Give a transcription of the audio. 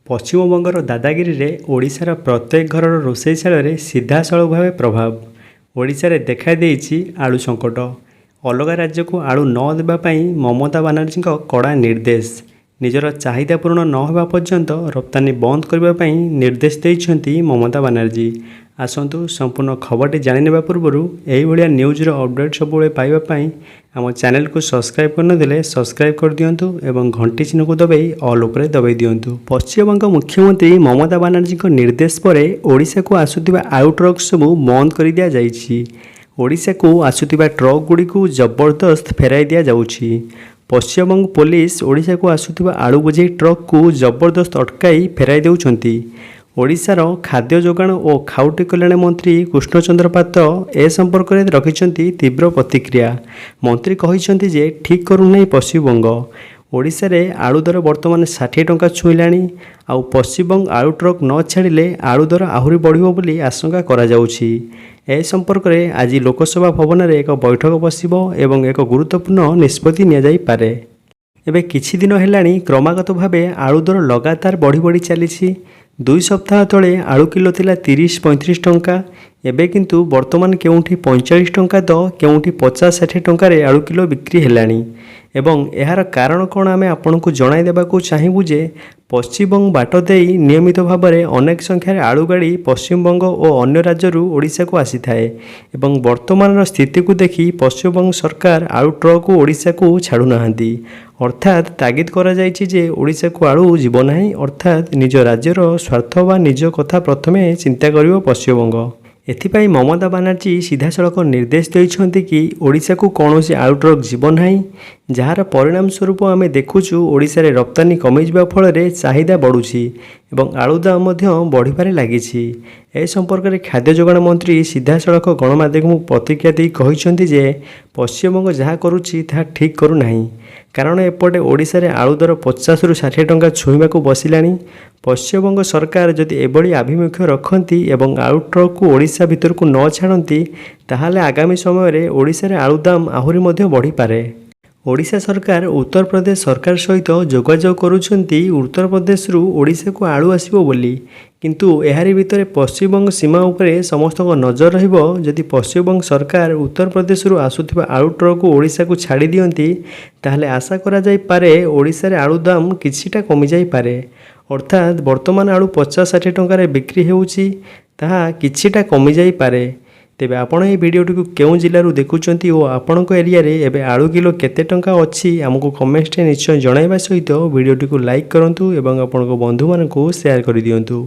ପଶ୍ଚିମବଙ୍ଗର ଦାଦାଗିରିରେ ଓଡ଼ିଶାର ପ୍ରତ୍ୟେକ ଘରର ରୋଷେଇଶାଳରେ ସିଧାସଳଖ ଭାବେ ପ୍ରଭାବ। ଓଡ଼ିଶାରେ ଦେଖାଦେଇଛି ଆଳୁ ସଙ୍କଟ। ଅଲଗା ରାଜ୍ୟକୁ ଆଳୁ ନ ଦେବା ପାଇଁ ମମତା ବାନାର୍ଜୀଙ୍କ କଡ଼ା ନିର୍ଦ୍ଦେଶ। ନିଜର ଚାହିଦା ପୂରଣ ନ ହେବା ପର୍ଯ୍ୟନ୍ତ ରପ୍ତାନୀ ବନ୍ଦ କରିବା ପାଇଁ ନିର୍ଦ୍ଦେଶ ଦେଇଛନ୍ତି ମମତା ବାନାର୍ଜୀ। ଆସନ୍ତୁ, ସମ୍ପୂର୍ଣ୍ଣ ଖବରଟି ଜାଣିନେବା ପୂର୍ବରୁ ଏହିଭଳିଆ ନ୍ୟୁଜ୍ର ଅପଡ଼େଟ୍ ସବୁବେଳେ ପାଇବା ପାଇଁ ଆମ ଚ୍ୟାନେଲକୁ ସବସ୍କ୍ରାଇବ୍ କରିନଥିଲେ ସବସ୍କ୍ରାଇବ୍ କରିଦିଅନ୍ତୁ ଏବଂ ଘଣ୍ଟି ଚିହ୍ନକୁ ଦବାଇ ଅଲ୍ ଉପରେ ଦବାଇ ଦିଅନ୍ତୁ। ପଶ୍ଚିମବଙ୍ଗ ମୁଖ୍ୟମନ୍ତ୍ରୀ ମମତା ବାନାର୍ଜୀଙ୍କ ନିର୍ଦ୍ଦେଶ ପରେ ଓଡ଼ିଶାକୁ ଆସୁଥିବା ଆଳୁ ଟ୍ରକ୍ ସବୁ ବନ୍ଦ କରିଦିଆଯାଇଛି। ଓଡ଼ିଶାକୁ ଆସୁଥିବା ଟ୍ରକ୍ ଗୁଡ଼ିକୁ ଜବରଦସ୍ତ ଫେରାଇ ଦିଆଯାଉଛି। ପଶ୍ଚିମବଙ୍ଗ ପୋଲିସ ଓଡ଼ିଶାକୁ ଆସୁଥିବା ଆଳୁ ବୋଝେଇ ଟ୍ରକ୍କୁ ଜବରଦସ୍ତ ଅଟକାଇ ଫେରାଇ ଦେଉଛନ୍ତି। ଓଡ଼ିଶାର ଖାଦ୍ୟ ଯୋଗାଣ ଓ ଖାଉଟି କଲ୍ୟାଣ ମନ୍ତ୍ରୀ କୃଷ୍ଣଚନ୍ଦ୍ର ପାତ୍ର ଏ ସମ୍ପର୍କରେ ରଖିଛନ୍ତି ତୀବ୍ର ପ୍ରତିକ୍ରିୟା। ମନ୍ତ୍ରୀ କହିଛନ୍ତି ଯେ ଠିକ୍ କରୁନାହିଁ ପଶ୍ଚିମବଙ୍ଗ। ଓଡ଼ିଶାରେ ଆଳୁ ଦର ବର୍ତ୍ତମାନ 60 ଟଙ୍କା ଛୁଇଁଲାଣି। ଆଉ ପଶ୍ଚିମବଙ୍ଗ ଆଳୁ ଟ୍ରକ୍ ନ ଛାଡ଼ିଲେ ଆଳୁ ଦର ଆହୁରି ବଢ଼ିବ ବୋଲି ଆଶଙ୍କା କରାଯାଉଛି। ଏ ସମ୍ପର୍କରେ ଆଜି ଲୋକସେବା ଭବନରେ ଏକ ବୈଠକ ବସିବ ଏବଂ ଏକ ଗୁରୁତ୍ୱପୂର୍ଣ୍ଣ ନିଷ୍ପତ୍ତି ନିଆଯାଇପାରେ। ଏବେ କିଛି ଦିନ ହେଲାଣି କ୍ରମାଗତ ଭାବେ ଆଳୁ ଦର ଲଗାତାର ବଢ଼ି ବଢ଼ି ଚାଲିଛି। 2 ସପ୍ତାହ ତଳେ ଆଳୁ କିଲୋ ଥିଲା 30-35 ଟଙ୍କା। ଏବେ କିନ୍ତୁ ବର୍ତ୍ତମାନ କେଉଁଠି 45 ଟଙ୍କା ତ କେଉଁଠି 50-60 ଟଙ୍କାରେ ଆଳୁ କିଲୋ ବିକ୍ରି ହେଲାଣି। ଏବଂ ଏହାର କାରଣ କ'ଣ, ଆମେ ଆପଣଙ୍କୁ ଜଣାଇ ଦେବାକୁ ଚାହିଁବୁ ଯେ ପଶ୍ଚିମବଙ୍ଗ ବାଟ ଦେଇ ନିୟମିତ ଭାବରେ ଅନେକ ସଂଖ୍ୟାରେ ଆଳୁ ଗାଡ଼ି ପଶ୍ଚିମବଙ୍ଗ ଓ ଅନ୍ୟ ରାଜ୍ୟରୁ ଓଡ଼ିଶାକୁ ଆସିଥାଏ ଏବଂ ବର୍ତ୍ତମାନର ସ୍ଥିତିକୁ ଦେଖି ପଶ୍ଚିମବଙ୍ଗ ସରକାର ଆଳୁ ଟ୍ରକକୁ ଓଡ଼ିଶାକୁ ଛାଡ଼ୁନାହାନ୍ତି। ଅର୍ଥାତ୍ ତାଗିଦ କରାଯାଇଛି ଯେ ଓଡ଼ିଶାକୁ ଆଳୁ ଯିବ ନାହିଁ। ଅର୍ଥାତ୍ ନିଜ ରାଜ୍ୟର ସ୍ୱାର୍ଥ ବା ନିଜ କଥା ପ୍ରଥମେ ଚିନ୍ତା କରିବ ପଶ୍ଚିମବଙ୍ଗ। ଏଥିପାଇଁ ମମତା ବାନାର୍ଜୀ ସିଧାସଳଖ ନିର୍ଦ୍ଦେଶ ଦେଇଛନ୍ତି କି ଓଡ଼ିଶାକୁ କୌଣସି ଆଳୁ ଟ୍ରକ୍ ଯିବ ନାହିଁ। ଯାହାର ପରିଣାମ ସ୍ୱରୂପ ଆମେ ଦେଖୁଛୁ, ଓଡ଼ିଶାରେ ରପ୍ତାନୀ କମିଯିବା ଫଳରେ ଚାହିଦା ବଢ଼ୁଛି ଏବଂ ଆଳୁ ଦାମ ମଧ୍ୟ ବଢ଼ିବାରେ ଲାଗିଛି। ଏ ସମ୍ପର୍କରେ ଖାଦ୍ୟ ଯୋଗାଣ ମନ୍ତ୍ରୀ ସିଧାସଳଖ ଗଣମାଧ୍ୟମକୁ ପ୍ରତିକ୍ରିୟା ଦେଇ କହିଛନ୍ତି ଯେ ପଶ୍ଚିମବଙ୍ଗ ଯାହା କରୁଛି ତାହା ଠିକ୍ କରୁନାହିଁ। କାରଣ ଏପଟେ ଓଡ଼ିଶାରେ ଆଳୁ ଦର 50ରୁ 60 ଟଙ୍କା ଛୁଇଁବାକୁ ବସିଲାଣି। ପଶ୍ଚିମବଙ୍ଗ ସରକାର ଯଦି ଏଭଳି ଆଭିମୁଖ୍ୟ ରଖନ୍ତି ଏବଂ ଆଳୁ ଟ୍ରକକୁ ଓଡ଼ିଶା ଭିତରକୁ ନ ଛାଡ଼ନ୍ତି, ତାହେଲେ ଆଗାମୀ ସମୟରେ ଓଡ଼ିଶାରେ ଆଳୁ ଦାମ ଆହୁରି ମଧ୍ୟ ବଢ଼ିପାରେ। ଓଡ଼ିଶା ସରକାର ଉତ୍ତରପ୍ରଦେଶ ସରକାର ସହିତ ଯୋଗାଯୋଗ କରୁଛନ୍ତି, ଉତ୍ତରପ୍ରଦେଶରୁ ଓଡ଼ିଶାକୁ ଆଳୁ ଆସିବ ବୋଲି। କିନ୍ତୁ ଏହାରି ଭିତରେ ପଶ୍ଚିମବଙ୍ଗ ସୀମା ଉପରେ ସମସ୍ତଙ୍କ ନଜର ରହିବ। ଯଦି ପଶ୍ଚିମବଙ୍ଗ ସରକାର ଉତ୍ତରପ୍ରଦେଶରୁ ଆସୁଥିବା ଆଳୁ ଟ୍ରକକୁ ଓଡ଼ିଶାକୁ ଛାଡ଼ି ଦିଅନ୍ତି, ତାହେଲେ ଆଶା କରାଯାଇପାରେ ଓଡ଼ିଶାରେ ଆଳୁ ଦାମ କିଛିଟା କମିଯାଇପାରେ। ଅର୍ଥାତ୍ ବର୍ତ୍ତମାନ ଆଳୁ 50-60 ଟଙ୍କାରେ ବିକ୍ରି ହେଉଛି, ତାହା କିଛିଟା କମିଯାଇପାରେ। ତେବେ ଆପଣ ଏହି ଭିଡ଼ିଓଟିକୁ କେଉଁ ଜିଲ୍ଲାରୁ ଦେଖୁଛନ୍ତି ଓ ଆପଣଙ୍କ ଏରିଆରେ ଏବେ ଆଳୁ କିଲୋ କେତେ ଟଙ୍କା ଅଛି, ଆମକୁ କମେଣ୍ଟରେ ନିଶ୍ଚୟ ଜଣାଇବା ସହିତ ଭିଡ଼ିଓଟିକୁ ଲାଇକ୍ କରନ୍ତୁ ଏବଂ ଆପଣଙ୍କ ବନ୍ଧୁମାନଙ୍କୁ ସେୟାର କରିଦିଅନ୍ତୁ।